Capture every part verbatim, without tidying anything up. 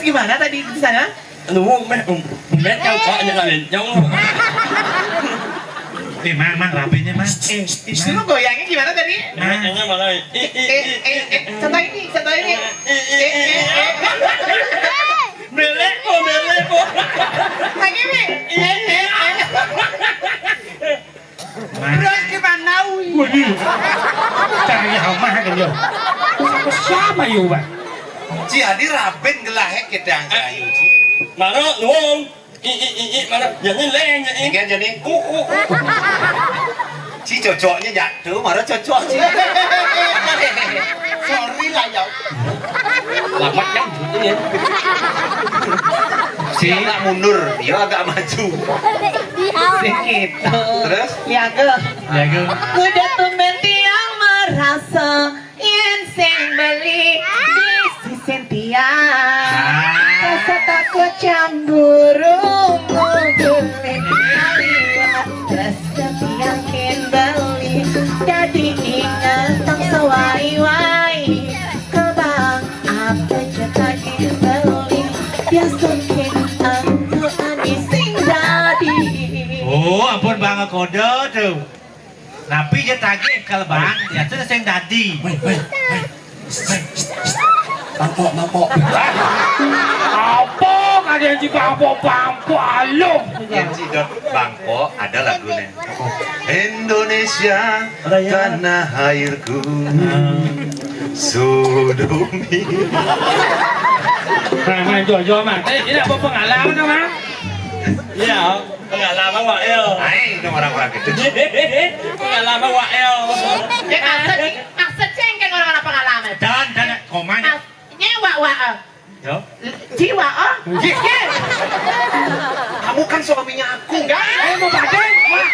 Gimana tadi di sana? Nunggu, meh, um, meh, yang kok, yang lain, yang Eh, Mang, Mang, rapinya, Mang. Eh, suruh goyangnya gimana tadi? Meh, yang mana? Eh, eh, eh, eh, eh, contoh ini, contoh ini. Eh, eh, eh, eh. Belek, kok, belek, kok. Lagi, Mi. Eh, eh, eh. Terus gimana, Wi? Waduh. Cari hama kan yo. Sama siapa yo, Pak? Ci Adi raben gelahek kita yang kayu, Ci. Maro, nuwun. I, i, i, i, maro. Ya, ini leng, ya, ini. Ini aja nih. Uh, uh, uh. Ci cocoknya jatuh, maro cocok, Ci. Sorry lah, ya. Lama kan, gitu ya. Si agak mundur, dia agak maju. Sing gitu. Terus? Jago. Jago. Kuda tumben tiang merasa yen sing beli bisi sing tiang. Rasa takut cemburu ngubulin kalian. Rasa tiang yen beli dadi inget tong sewai-wai. Kebang apa cetagi beli biasa kin aku ani sing dadi. Oh, ampun, Bang, kode tuh. Napi je tagih kal, Bang? Ya tuh sing dadi. Weh, weh, weh. Weh, psst, psst, psst. Mangkok, mangkok. Apa kalian di bangkok, bangkok, aluh. Yang si Dot Bangkok ada lagunya. Indonesia, ada ya. Tanah airku. Hmm. Sodomi. Nah, main jujur, Mang. Eh, ini apa pengalaman, Mang? Iya. Pengalaman wak yo. Ai, dong orang-orang gitu. Pengalaman wak yo. Ya, maksud, maksud cengkeng orang-orang pengalaman. Dan, dan, komanya. Mas, ini wak, wak, eh. Yo. Jiwa, oh. Iya. Kamu kan suaminya aku. Enggak, ayo mau pakai. Wah,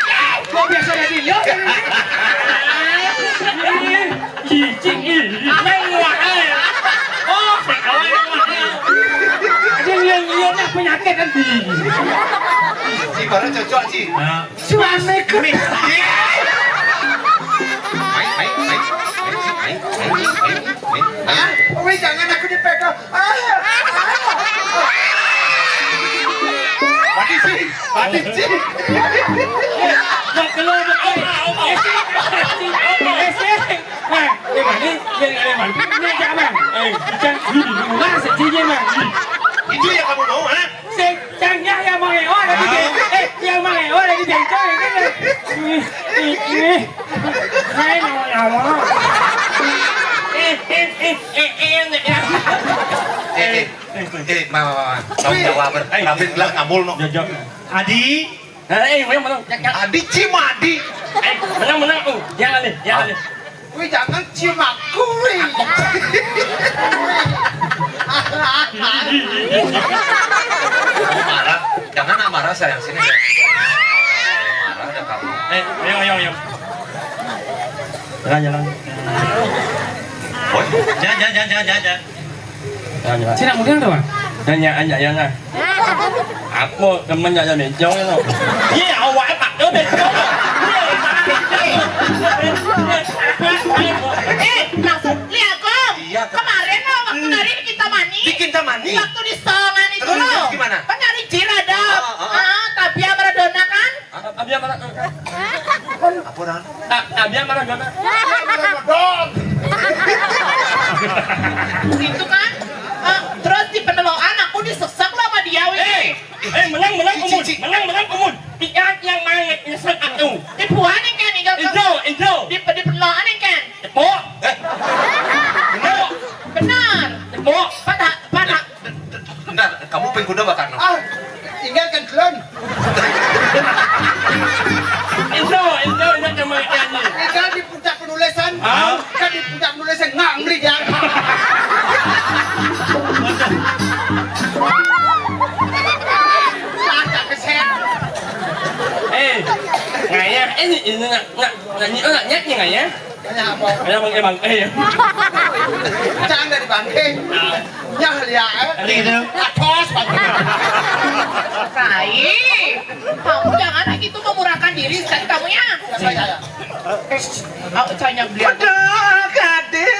kok biasa jadi yo? Cicing, ih, main wak, eh. Oh, sekolah wak, eh. Ada yang lihat penyakit kan di. Si baru cocok, Ci. Nah. Suamiku. Main, main, main. Main, Ci, main, main, main, main. Ah, wih, jangan aku dipegang. Ah, ah. Mati, Ci. Mati, Ci. Mau keluar, mau keluar. Isi, isi, isi. Nah, ini mandi, ini ada mandi. Ini ada, Bang. Eh, ikan, ini, ini, ini, ini, ini. Itu yang kamu mau, ha? Sing, sing, ya, ya, Mang Eo, lagi, ah, beng-, eh, ya, Mang Eo, lagi bengkok, ya, kan, ya. Ih, ih, ih. Saya mau, ya, mau. Eh, eh, eh, eh, eh, eh, eh. Eh, eh, eh, ma, ma, ma, ma. Tahu jawab, eh, tapi bilang ngambul, no. Jajak. Adi. Nah, eh, yang menang. Adi Cimadi. Eh, menang, menang, oh. Yang alih, yang alih. Wih, jangan cium aku, wih. Marah. Jangan marah, sayang. Sini, sayang. Marah ada kamu. Eh, ayo, ayo, ayo. Jalan, jalan. Woi. Jangan, jangan, jangan, jangan, jangan, jangan. Jangan, jangan. Cina muda tuh, Bang. Jangan, jangan, jangan, jangan. Aku temen aja nih, jauh lo. Iya, awalnya Pak, jauh deh, jauh. Eh, maksud, lihat, Kong. Iya, Kong. Kemarin lo waktu, hmm, dari di Kintamani. Di Kintamani? Waktu di Songan itu. Terus, lo. Terus gimana? Kan nyari jir ada. Oh, oh, oh. Ah, Tabia Maradona kan? Ah, Tabia Maradona. Apa, Ran? Ah, Tabia Maradona. Itu kan, eh, terus di peneloan aku disesek lah sama dia, wih. Eh, eh, menang, menang, Ci, Ci, Umun. Ci. Menang, menang, Umun. Pian yang manget nyesek aku. Di buah nih, kan, tinggal ke ijo, ijo. Di, di peneloan nih, kan. Tepuk. Eh. Tepuk. Benar. Tepuk. Pada, pada. Bentar, kamu pengkuda bakar, no? Ah, tinggal kan, Klon. Ijo, ijo, ijo, cuma ikan nih. Tinggal di puncak penulisan. Ah? Kan di puncak penulisan nggak ngeri dia. Salah, keset. Eh, ngayah, ini, ini, nak, nak, nyanyi, oh, nak, nyanyi ngayah? Ngayah apa? Ngayah, Bang, eh, Bang, eh. Jangan dari bangke. Nyah, lihat, eh. Tadi gitu. Atos, Bang. Kai, kamu jangan gitu memurahkan diri, sekali kamu ya. Siapa ya? Au, canya beli. Waduh, kadé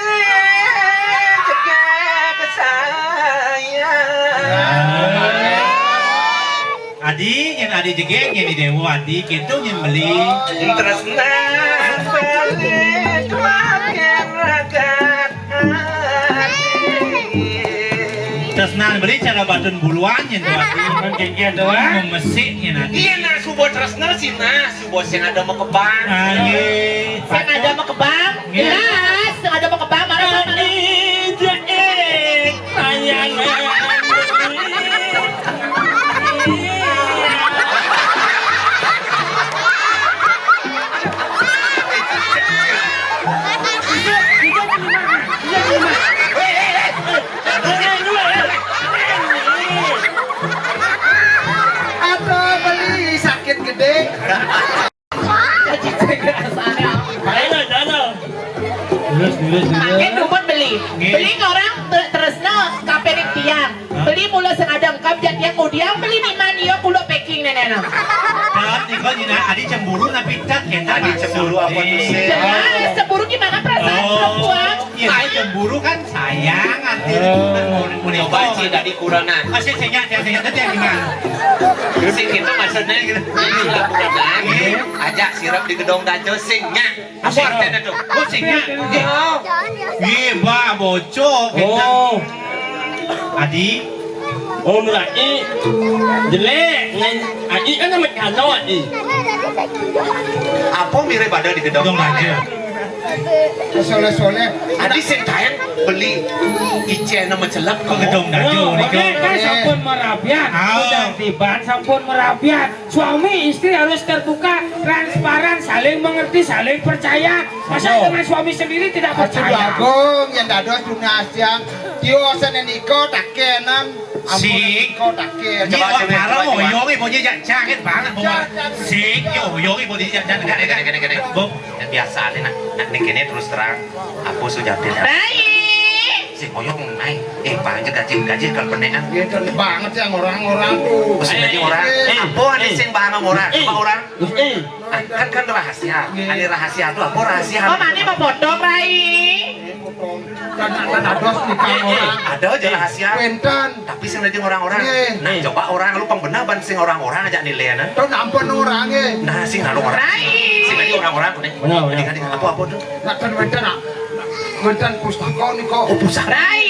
cekak saya. Adi jegég nyén Déwa Adi, kéto nyén beli. Tresna beli makin ragat ati. Tresna beli cara batun buluan nyén Déwa Adi. Kan kéngkén to, ah. Memesik nyén Adi. Iya, nah, suba tresna sih, nah, suba sing ada makebang. Ayo. Sing ada makebang? Iya. Jelas, sing ada makebang, mana sama? Adi jegég. Sayang. Aduh, beli sakit gedé. Ayo, jalan. Terus, terus, terus. Makin dumun beli. Nggih. Beli ngorang te-, tresna kapining tiang. Hah? Beli mula sengaja engkap jat tiang ngudiang beli niman iya kula packing nénéna. Kan, nika nyina adi cemburu napi tak kéto. Adi cemburu apa tuh, sih? Jelas, cemburu gimana perasaan perempuan? Oh, iya, cemburu kan sayang, artinya. Oh. Mun, mun coba itu. Ci, tadi kurana. Ah, sing, sing, nya, sing, sing, nya, tadi yang gimana? Sing itu maksudnya gitu. Ini lah kurana. Iya. Aja sirep di gedong dajo, sing, nya. Apa artinya tuh? Oh, sing, nya. Iya. Iya, bah, bocok. Oh. Adi. Oh, mulai jelék. Ngan Adi kan nama kano, Adi. Apa mirip ada di gedong? Gedong dajo. Soleh-soleh. Adi sing kain beli icén nama celep kok gedong dajo. Nah, nika. Oke, kan sampun merabian. Ah. Udah tiban sampun merabian. Suami istri harus terbuka, transparan, saling mengerti, saling percaya. Masa dengan suami sendiri tidak percaya? Agung, yang dados tunas yang tio senen iko takenan. Sing. Iko taken. Coba, coba, coba, coba. Oyong ibu jak jangit banget, Bu. Sing, yo, oyong ibu jak jangit. Gini, gini, gini, gini. Bu. Ya, biasa aja, nak. Nak, nih, gini terus terang. Aku sudah tidak. Baik. Si koyok naik. Eh, banget gaji, gaji kalau penekan. Iya, kan banget ya orang-orang tuh. Sing lagi orang. Eh, apa ada sing barang orang? Apa orang? Eh. Ah, kan, kan rahasia. Iya. Ada rahasia tuh, apa rahasia? Oh, mana mau potong, Rai? Kan, kan ada nikah orang. Ada aja rahasia. Wénten. Tapi sing lagi orang-orang. Iya. Nah, coba orang lu pang bener ban sing orang-orang aja nilai, nah. Tuh ampun orang, ya. Nah, sing lalu orang. Rai. Sing lagi orang-orang, nih. Benar, benar. Adik-adik, apa-apa tuh? Nak kan wénten, nak. Wénten pustaka nika. Oh, pustaka. Rai.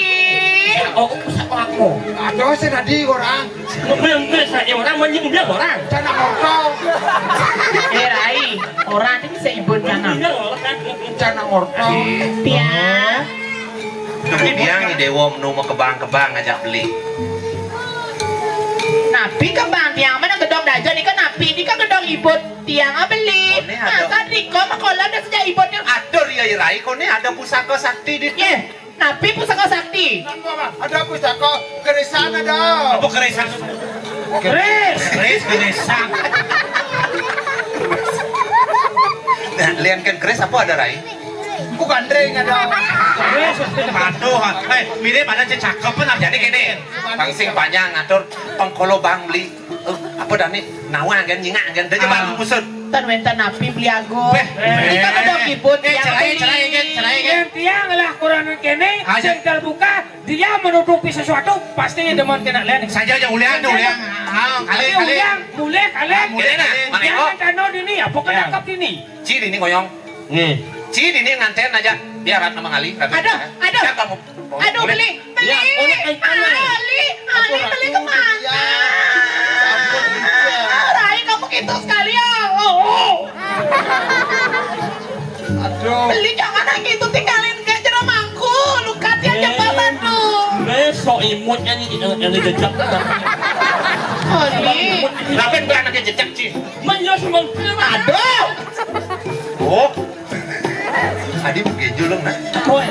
Oh, pustaka aku. Ada sing tadi orang. Mungkin saya orang menyebutnya orang. Cana moto. Eh, Rai, orang ini saya ibun cana. Cana moto. Tiang. Tapi tiang di Déwa menu mau kebang-kebang ngajak beli. Napi kebang tiang mana gedong daja nika napi nika gedong ibun tiang ah beli. Masa nika makola dah sejak ibun tiang. Atur ya Rai, kone ada pusaka sakti di. Yeh. Napi pusaka sakti? Ada pusaka kerisan ada. Apa kerisan? Keris. Keris, kerisan. Nah, lian kan keris apa ada, Rai? Bukan ring ada. Keris. Aduh, eh, mirip ada cecakep, nah, jadi gini. Pangsing panjang ngatur pengkolo bang beli. Eh, apa dah nih? Nawang kan, nyingak kan, dah coba ngusut. Tan wénten napi beli agung. Beh. Kita kada kibut. Eh, cerai, cerai kan, cerai kan. Yang tiang lah kurang kene, sing terbuka, dia menutupi sesuatu, pasti demen kena lian. Saja aja ulian tuh, ulian. Ah, kali, kali. Ulian, boleh kalian. Boleh, nah. Jangan kano dini, apa kena kap dini? Ci dini ngoyong. Nggih. Ci dini nganten aja. Biar Ratna mengali. Aduh, aduh. Siap kamu? Aduh, beli, beli. Ali, Ali, beli kemana? Rai, kamu gitu sekali ya. Oh. Aduh. Beli jangan gitu, tinggalin ke jero mangku. Luka dia cepat, aduh. Besok imut kan ini, ini jejak. Ali. Lapen ba anake jejak, Ci? Menyos mengkira. Aduh. Oh. Adi buke julung, nah. Woi.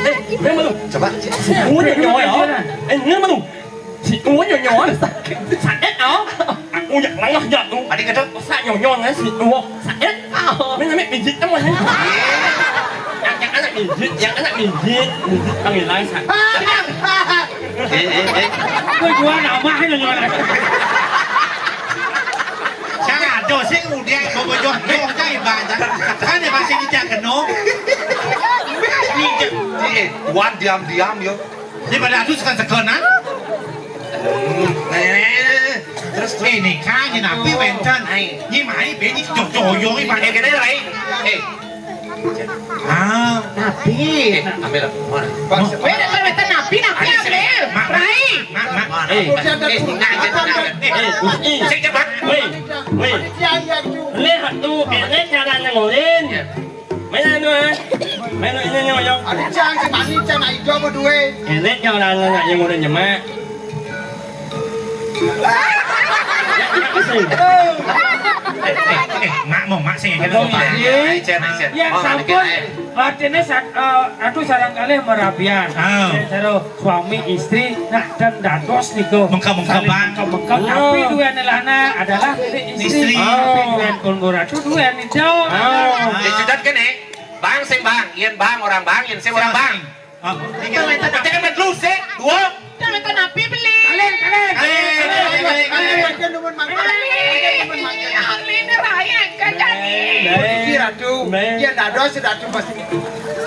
Eh, memang lu. Coba, Ci. Udah nyawa ya. Eh, memang lu. Si Uwa nyonyoan sakit. Sakit, ah? Aku jak nengah jatuh. Adi kata? Masa nyonyoan si Uwa sakit? Ah. Ini namanya pijit kan, Mas? Yang, yang anak pijit, yang anak pijit. Pijit panggilan sakit. Eh, eh, eh. Gue jual nama nyonyoan. Saya ada sih udah bobo jodoh cai banyak. Kan dia masih di Cakeno. Ini, eh, Wan diam-diam yo. Di pada atuh sekan-sekenan. Eh, terus, terus. Ini kan, ini napi, Nyi mai be nyi joh joh yo nyi mai. Eh, kene, Rai. Eh. Ah, napi. Eh, ambil lah. Mana? Weh, dah kata napi, napi ambil. Rai. Mak, mak. Eh, eh, nah, nah, nah. Eh, eh, sing cepat. Weh, weh. Lihat tu, kene cara nengorin. Mana anu, ah? Mana ini, ini, ini. Ada cang, si mani, cang, nak hijau apa duit? Kene cara nengorin nyemak. Eh, eh, eh, mak mau mak sing ngene. Abang Pak. Yen sampun, artine sat-, eh, atuh sareng kalih merabian. Ah. Sareng suami istri, nah, dan dados niku. Mengkep-mengkep, saling Bang. Mengkep-mengkep. Oh. Tapi duweni lanang adalah istri. Istri. Tapi duweni Kanggo Ratu duweni niku. Oh. Eh, cudat kene. Bang sing Bang, yen Bang orang Bang, yen sing orang Bang. Ah, ini kan minta tekan dulu sih, dua. Kita minta napi beli. Kalian, kalian. Kalian, kalian, kalian, kalian. Kalian, kalian, kalian, kalian, kalian. Ini raya, kan, jadi. Iki Ratu, yen dados Ratu pasti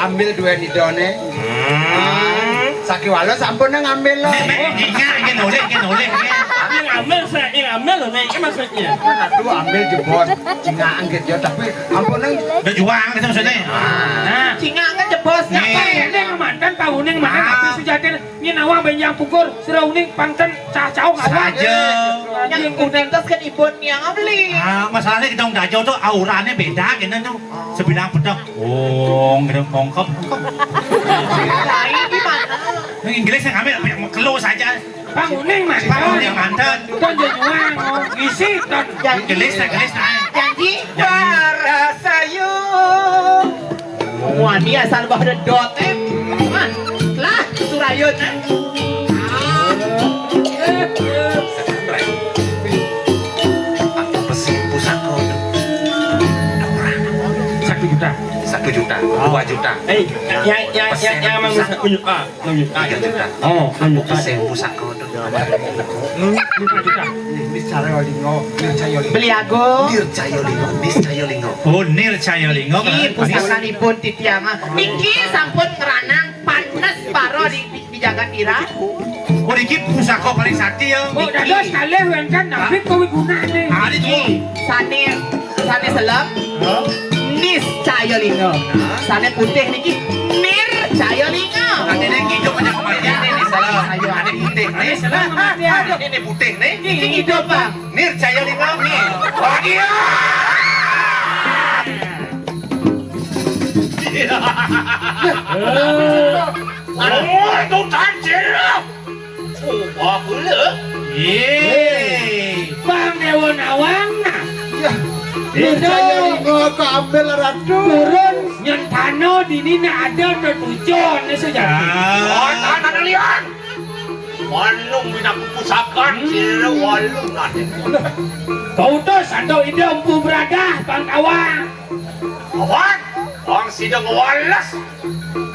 ambil duweni nidone. Hmm. Ah, sakiwala sampun nang ambil lah. Nek, nek, ingat, ingat, oleh, ingat, oleh, ingat. Yang ambil, saya, yang ambil, nek, ini maksudnya. Ratu ambil jebos, ingat, ingat, ya, tapi ampun nang. Udah juang gitu maksudnya. Nah. Cingak kan jebos. Nih. Ini mantan tahuning mantan. Ah. Tapi sujati nyinawang benjang pungkur, serauning panten cacau ngawang. Saja. Yang kuning tas kan ibon yang beli. Ah, masalahnya kita orang Dajau tuh auranya beda gitu tuh. Oh. Sebilang pedang, wong, gitu, kongkep, kongkep. Lain di mana? Yang Inggris yang ambil, kelo saja. Panguning manten. Panguning manten. Ton janyuang, oh, ngisi ton. Janji. Gelis ta, gelis ta. Janji. Janji. Warasayu. Wani asal bah dedot, eh. Man, lah, surayun, eh. Aku pesen pusaka tu. Satu juta. Satu juta, dua juta. Eh, ya, ya, ya, pesen ya, pusaka. Mang, satu juta. Tiga juta. Oh, aku pesen pusaka tu. Hmm, lima juta. Niscaya Lingo, Niscaya Lingo. Beli aku. Nircaya Lingo, Niscaya Lingo. Oh, Nircaya Lingo. Ih, pusakanipun titiang. Niki sampun ngranang panes para di, di, di jagat ira. Oh, niki pusaka paling sakti ya. Oh, dados kalih wénten napi kawigunane. Ah, niki. Niki sane, sane selem. Hah? Niscaya Linga. Hah? Sane putih niki Nircaya Linga. Ane niki ijo banyak kematian nih, nih, salah. Ayo. Ane putih nih. Ane selem kematian. Ini putih nih. Niki ijo, Bang. Nircaya Linga nih. Oh, iya. Oh, itu tajil. Coba kula. Ye. Bang Dewa Nawang. Ya. Itu. Saya mau ke ambil ratu. Turun nyentano dini nak ada tetujon sejati. Ah. Oh, tanah lian. Walung bina pusakan, hmm. Sira walung nanti. Kau tu satu ide empu beradah, Bang Kawa. Awan, wong sida ngwales.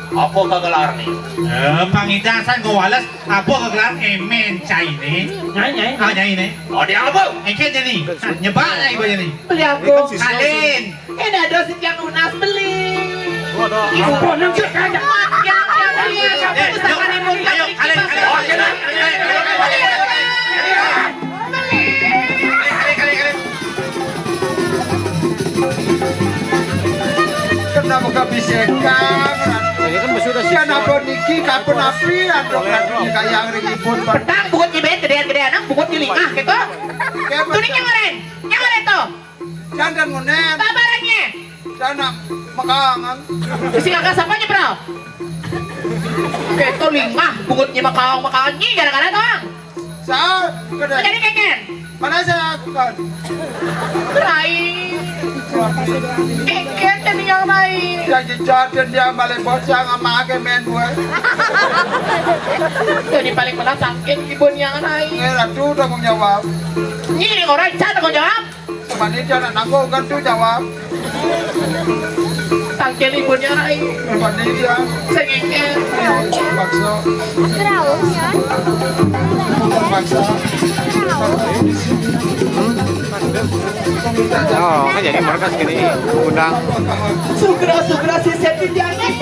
Apa kegelarne? Eh, pangidasan ngwales, apa kegelar emen caine? Nyai, nyai. Ah, nyaine. Oh, dia apa? Engke jadi. Nyebak ae ibu jadi. Beli aku. Kalin. Ini ada sing yang lunas beli. Ibu. Apa nang cek aja? Yang, yang, yang, yang, eh, yang, yuk. Ayo, kalin, kalin. Oh, kalin. Kalin, kalin, kalin. Kenapa gak bisa kang? Ya kan sudah sih. Kenapa niki kapan api atau kayang ribut? Petang buat nyebet gedean-gedean, buat nyelingah gitu. Tuh nih nyengeren, nyengeren tuh. Jangan ngonen. Babarannya. Jangan mekangan. Sing agak sapa nyebra? Keto lingah buat nyemakaang-makaang nyi gara-gara tuh. Sa, kede. Jadi keken. Mana saya lakukan? Rai. Keken jadi yang rai. Yang jejaten dia balik bocah sama ake main gue. Jadi paling menang sangkin ibu yang rai. Eh, ratu tanggung jawab. Ini orang cak tanggung jawab. Panitia nak nanggung kan tu jawab. Tangkil ibunya rai. Panitia. Sengengkel. Paksa. Paksa. Oh, kan jadi mereka segini undang. Sugra, sugra, si Seti diangkat.